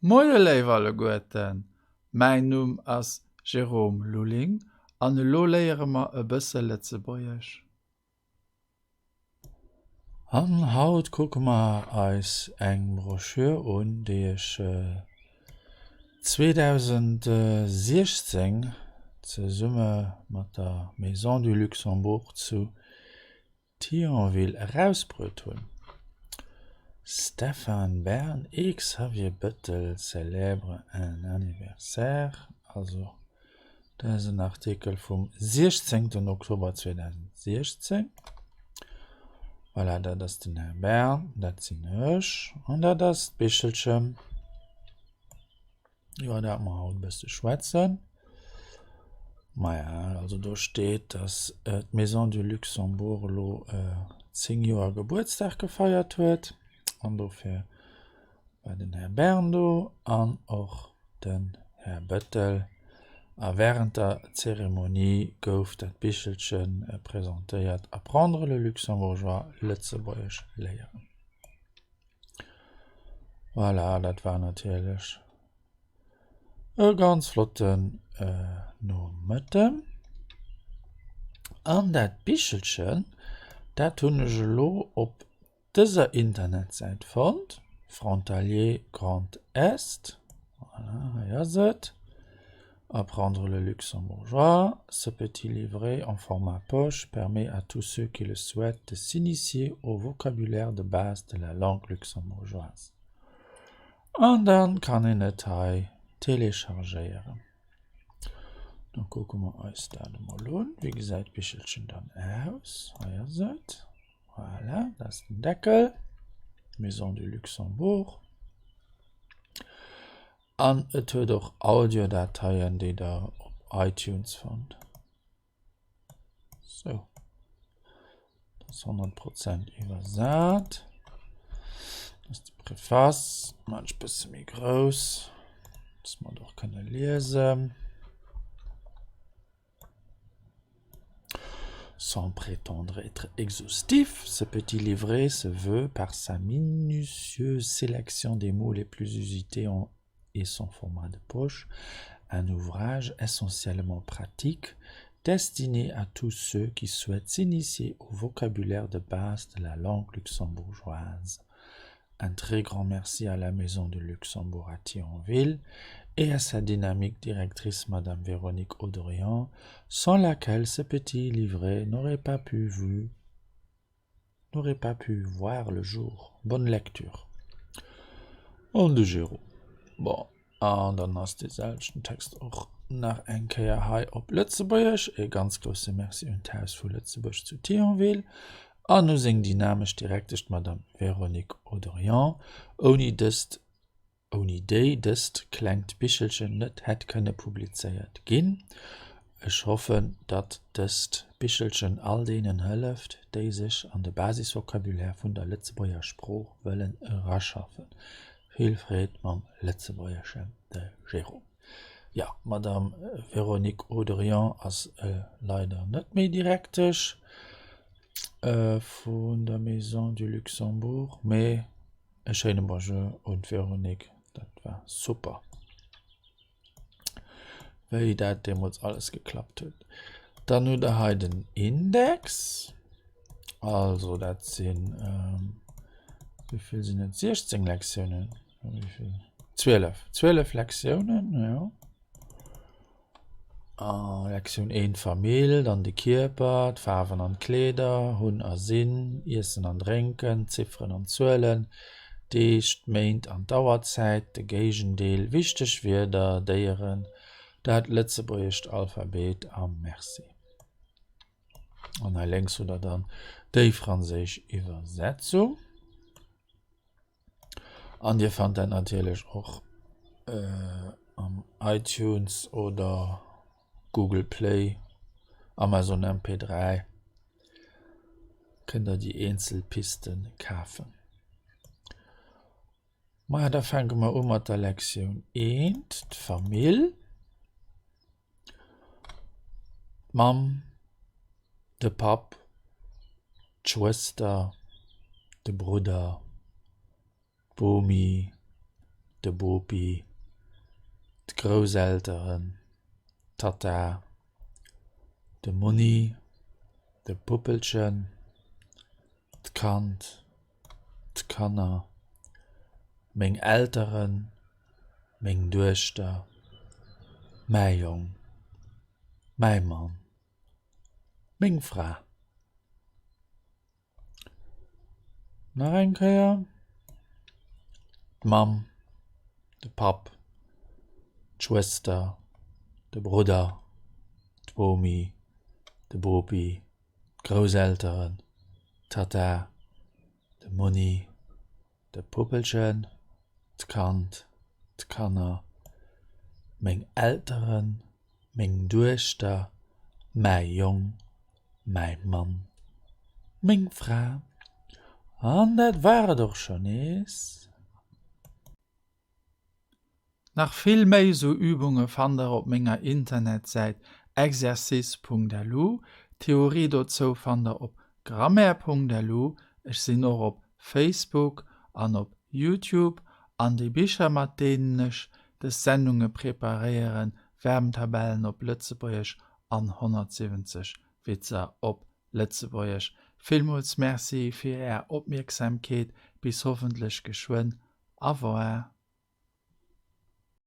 Moie léif alleguerten, mäin Numm ass Jérôme Lulling an elo léiere mer e bësse Lëtzebuergesch. An haut kucke mer eis eng Broschür un, déi ech 2016 zesumme mat der Maison du Luxembourg zu Thionville erausbruet hunn. Stéphane Bern et Xavier Bettel célèbrent un anniversaire, also dat ass en Artikel vum 16 Oktober 2016. Voilà, dat ass den Här Bern, dat sinn ech an dat ass d'Bichelchen. Iwwer dat mer haut e bësse schwätzen. Maja, also do steet, dass d'Maison du Luxembourg elo 10 Joer Gebuertsdag gefeiert huet an dofir war den Här Bern do an och den Här Bettel. A wärend der Zeremonie gouf dat Bichelche presentéiert Apprendre le luxembourgeois, Lëtzebuergesch léieren. Voilà, dat war natierlech e ganz flotten Nomëtten. An dat Bichelchen, dat hunn ech elo op dëser Internetsäit fonnt, Frontalier Grand Est, voilà, hei ass et. Apprendre le luxembourgeois, ce petit livret en format poche permet à tous ceux qui le souhaitent de s'initier au vocabulaire de base de la langue luxembourgeoise. An dann kann een et hei téléchargéieren. Da kucke mer eis dat emol un. Wéi gesäit d'Bichelchen dann aus? Hei ass et. Voilà, dat ass den Deckel. Maison du Luxembourg. An et huet och Audiodateien, déi der op iTunes fannt. Sou, dat ass 100 Prozent iwwersat. Dat ass de Preface, maan ech bësse méi grouss, dass mer et och kënne liesen. Sans prétendre être exhaustif, ce petit livret se veut par sa minutieuse sélection des mots les plus usités en et son format de poche, un ouvrage essentiellement pratique destiné à tous ceux qui souhaitent s'initier au vocabulaire de base de la langue luxembourgeoise. Un très grand merci à la Maison de Luxembourg à Thionville et à sa dynamique directrice Madame Véronique Audrian, sans laquelle ce petit livret n'aurait pas pu vu n'aurait pas pu voir le jour. Bonne lecture. An de Jérôme. Bon, an dann ass dee selwechten Text och nach eng Kéier hei op Lëtzebuergesch. E ganz grousse Merci un d'Haus vu Lëtzebuerg zu Thionville an u seng dynamesch Direktesch, d'Madame Véronique Audrian, ouni dëst ouni déi dëst klengt Bichelchen net hätt kënne publizéiert ginn. Ech hoffen, datt dëst Bichelchen all deenen hëlleft, déi sech an de Basisvocabulaire vun der Lëtzebuerger Sprooch wëllen eraschaffen. Vill Freed mam Lëtzebuergeschen, de Jérôme. Jo, d'Madame Véronique Audrian ass leider net méi Direktesch vun der Maison du Luxembourg, mee E schéine Bonjour un d'Véronique, dat war super wéi dat deemools alles geklappt huet. Dann hutt der hei den Index, also dat sinn wéi vill sinn et 16 Lektiounen, wéi vill 12, 12 Lektiounen jo. Lektioun 1, Famill, dann de Kierper, d'Faarwen an d'Kleeder, Hunn a Sinn, Iessen an Drénken, Zifferen an Zuelen, Deeg, d'Méint an d'Auerzäit, de Géigendeel, wichteg Wierder, Déieren, dat lëtzebuergescht Alphabet a Merci. An hei lénks hutt der dann déi franséisch Iwwersetzung. An Dir fannt dat natierlech och am iTunes oder Google Play, Amazon MP3 kënnt der déi eenzel Piste kafen. Maja, da fänke mer u mat der Lektioun eent, d'Famill. D'Mamm, de Papp, d'Schwëster, de Brudder, d'Bomi, de Bopi, d'Grousselteren, d'Tatta, de Monni, de Puppelchen, d'Kand, d'Kanner, meng Elteren, meng Duechter, mäi Jong, mäi Mann, meng Fra. Nach eng Kéier, d'Mamm, de Papp, d'Schwëster, de Brudder, d'Bomi, de Bopi, d'Grousselteren, d'Tatta, de Monni, de Puppelchen, d'Kand, d'Kanner, meng Elteren, meng Duechter, mäi Jong, mäi Mann, meng Fra. An dat war et och scho nees. Nach vill méi esou Übunge fannt der op menger Internetsäit exercice.lu. D'Theorie dozou fannt der op grammaire.lu. Ech sinn och op Facebook an op Youtube. An déi Bicher mat deenen ech des Sendunge preparéieren, Verbentabellen op Lëtzebuergesch an 170 Witzer op Lëtzebuergesch. Villmools Merci fir är Opmierksamkeet. Bis hoffentlech geschwënn. Au revoir.